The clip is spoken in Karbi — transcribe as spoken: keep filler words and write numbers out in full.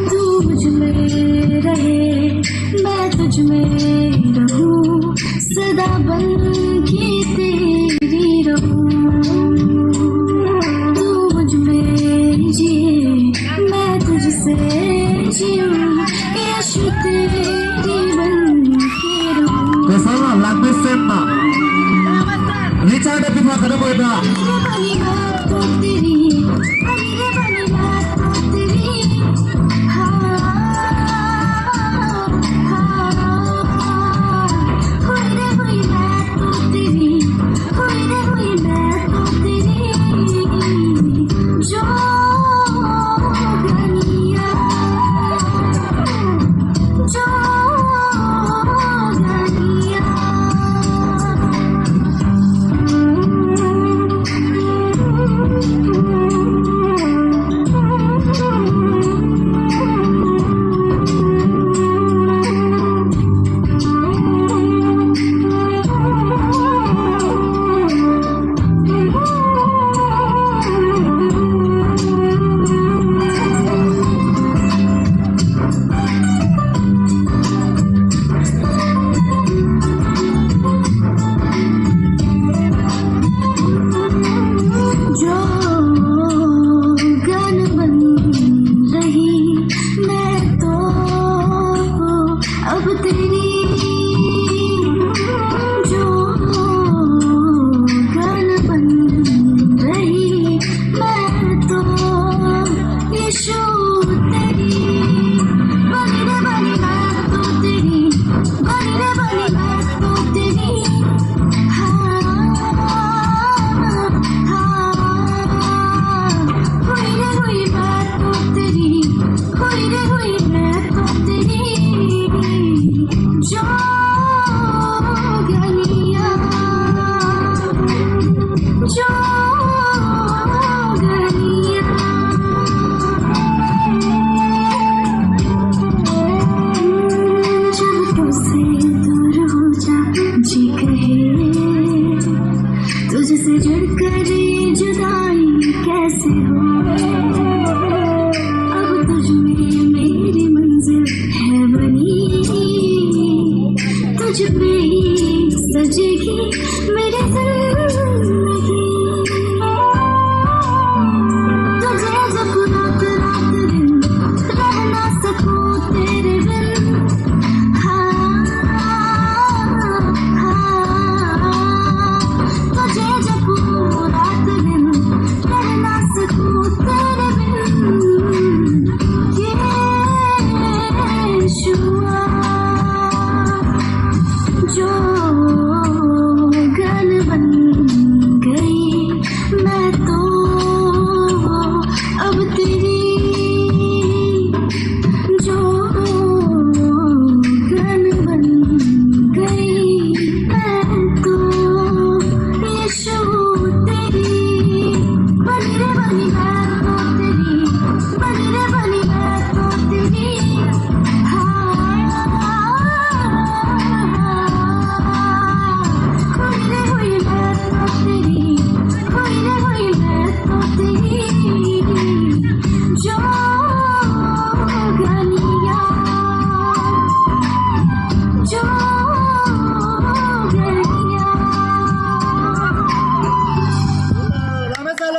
तू मुझ में रहे, मैं तुझ में रहूं, सदा बन के तेरी रहूं। तू मुझ में जिए, मैं तुझसे जीऊं, यीशु तेरी बन के रहूं। Kesama langmesen ma. Richard Epipha kada boy da. जो गन बन रही मैं तो अब तेरी, जो गन बन रही मैं तो यीशु